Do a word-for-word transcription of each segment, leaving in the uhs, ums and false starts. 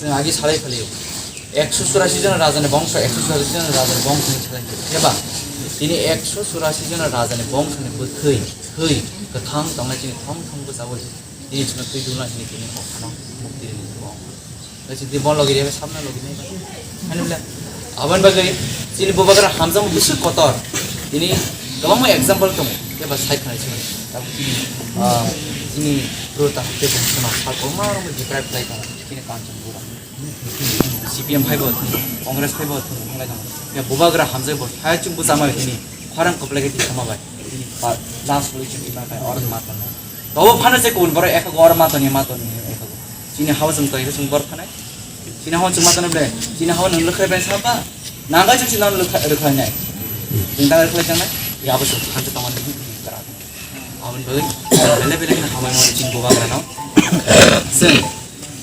Chwng agi salai phalio. Ekso churasi jona rajani bongso, ekso churasi jona rajani bongso ni salai phalio. Eba, tini ekso churasi jona rajani bongso ni bwthwi, thwi, kwthang tongnai chini thong thong bwchaui. Tini chwngno twi dulna hini tini o phano mukti rini twi o. Tei chini bon logi rega samna logi nai ba. Ani bole, aboni bagwi chini bubagra hamjakma bwswk kotor. Tini kwbangma example tongo. Eba sai khnai chini. Tabuk chini, ah, chini bro ta hapte bung sona sal kolma rok deprive khlai tongo. Chini Kanchanpura. C P M phaibo thung, Congress phaibo thung, thunglai tongo. Ya bubagra hamjai bo, phai chwng bwchama bai tini, khorang kwplai khe tini thama bai. Tini pa-, last solution ima bai, oro ma tongo. Tobo phano se kun borok ekhago oro ma toni, ma toni, ekhago. Chini hao chwng twi chwng bor phanai. Chini hao chwng ma toni ble, chini hao nwng rwkhai bai saba. Nangga chwng chini hao rwkha-, rwkhlai nai. Chwng ta rwkhlai changnai, ya bo chwng phan se tongmani. Aboni bagwi bele bele kheno hamai mani chini bubagrano. Chwng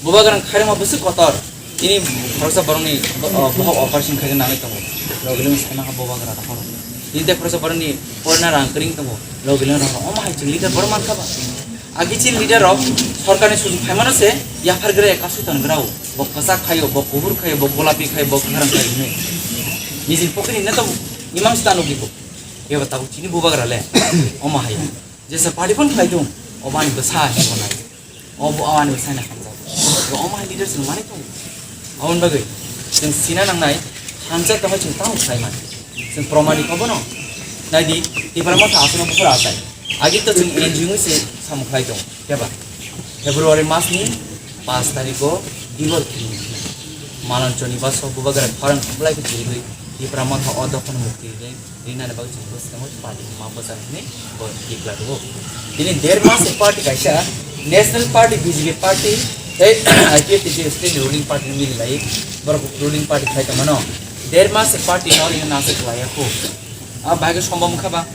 bubagrang khairokma bwswk kotor. Tini khoroksa borokni bo-, o, bohok operation khaina nangwi tongo. Logi logi saima kha bubagra rok. Tini tei khoroksa borokni porina rang kwrwng tongo. Logi logi rang omo hai chwng leader borok mankha ba. Agi chini leader rok sorkarni sujung phaimano se yaphar gra ya kasui ton grao. Bo kwchak khaio, bo kuhur khaio, bo golapi khaio, bo kwkhrang khaio hinwi. Nijini pocket ni neto imang sita nukdi bo. Eba tabuk chini bubagra le. Omo hai. Jesa party phone khlai tung, obo ani bwsa hinwi bo nai. Obo ani bwsa hinwi hamjak. Bo omo hai leaders rok manwi tung. Aboni bagwi chwng sina nangnai, hamjak tongma chwng tamo khlai man. Chwng promani kobono. Naidi, Tipra Motha aswkno buphuru achai. Agi to chwng N G O se samung khlai tung. Keba? February masni paanch tarikh o dibor khini. Malon choni baso bubagra khorang khublai khe chirigwi Tipra Motha o dophano mukti rinai. Rinani bagwi chwng bwskango party ma bwsa hwnwi bo declare rwo. Tini der mas party kaisa National Party, B J P party, tei I P F T je state ruling party ni mili lai borok ruling party khai tongmano. Der mas party no rinani aswk lai ya kho. A bagwi sombom kha ba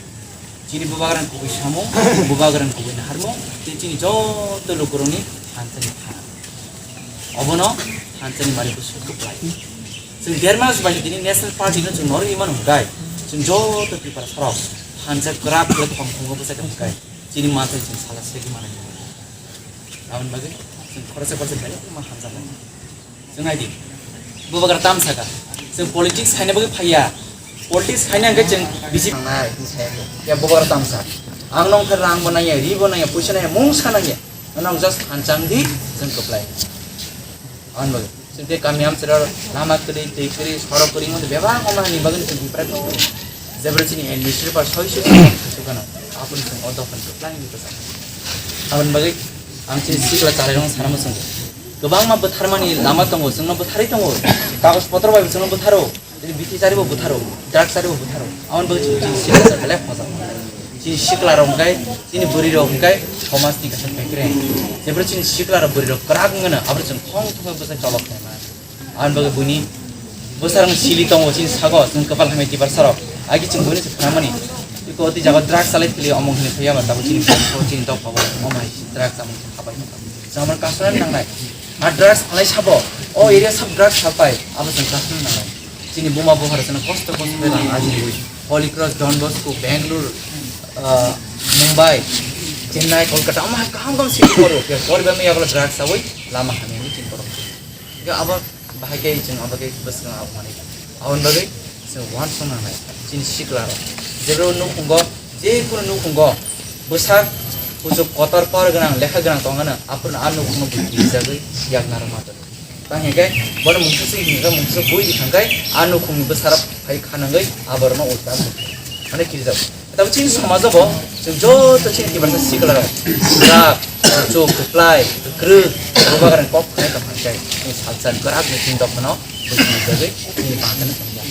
chini bubagrang kubui samung, bubagrang kubui naharmung, tei chini joto lukurokni thansani tha. Obono thansani mari bwswk kwplai. Chwng der mas bai tini National Party no chwng norwi mano hwnkhe, chwng joto Tripura sarok thansa kwrak khe thom thongo bwsai tong hwnkhe, chini manthai chwng sala segwi manai. Aboni bagwi chwng khoroksa khoroksa belai ma hamjaknai. Chwng hai di. Bubagra tamsa kha. Chwng politics khaina bagwi phaiya. Politics khaina hwnkhe chwng bisi nangnai, ya bubagra tamsa. Ang nong khe rang bo nangya, ri bo nangya, puisa nangya, mungsa nangya. Nang just thansa wng di, chwng kwplai. Aboni bagwi. Chwng tei kami amchara lama kwrwi, twi kwrwi, sorok kwrwi wngmani bebak wngmani bagwi chwng biphra tongo. Jebra chini administrator ba soi soi soi soi gana. Aboni chwng o dophani kwplai wngwi kwchang. Aboni bagwi ang chini sikla chalairokno sana muchungo. Kwbangma bwtharmani lama tongo, chwngno bwtharwi tongo. Kagoj potro bai chwngno bwtharo. Chini bithi chari bo bwtharo, drugs chari bo bwtharo. Aboni bagwi chini sikla belai khojak. Chini sikla rok hwnkhe, chini bwrwi rok hwnkhe, somaj ni kaisa bekreng. Jebra chini sikla rok bwrwi rok kwrak wngmano, abo chwng thong thong bwsa chobak khlaima. Aboni bagwi buini bwsarokni sili tongo chini sago, chwng kwpal hamya tiprasarok. Agi chwng buini se khnamani. Iko twi jaga drugs chalai thili omong hwnwi thwiya ba tabuk chini bwskango chini dophao omo hai drugs amoni habai. Chwng amoni kasonani nangnai. A drugs phalai sabo, o area sab drugs salpai, abo chwng kasonani nangnai. Chini buma bupharo chwngno kosto kosto khe rang ajinwi Holy Cross, Don Bosco, Bangalore, ah, Mumbai, Chennai, Kolkata, omo hai kaham kaham city poro khe poribai yagulo drugs chawi lama hamya hwnwi chini borok. Hwnkhe abo bahai khe chwng abo khe bwskango abo manwi. Aboni bagwi chwng uansukna nangnai chini sikla rok. Jebro nukhungo, je kunu nukhungo bwsak kuchuk kotor por gwnang, lekha gwnang tongmano, aphuru a nukhungno bui kirijagwi yakna rwma tongo. Tang hwnkhe bono mungsa se hwnkhe mungsa bui di thangkhe a nukhungni bwsarok phai khanangwi aborokno ulta mane kirijak. Tamo chini somajo bo chwng joto chini kibarsa sikla rok kwrak, kuchuk, kwplai, kwkrwk, bubagrani kok khnai tong kha khe chini salsa kwrak ni chini dophano bui kirijagwi chini bangkha no tong ya.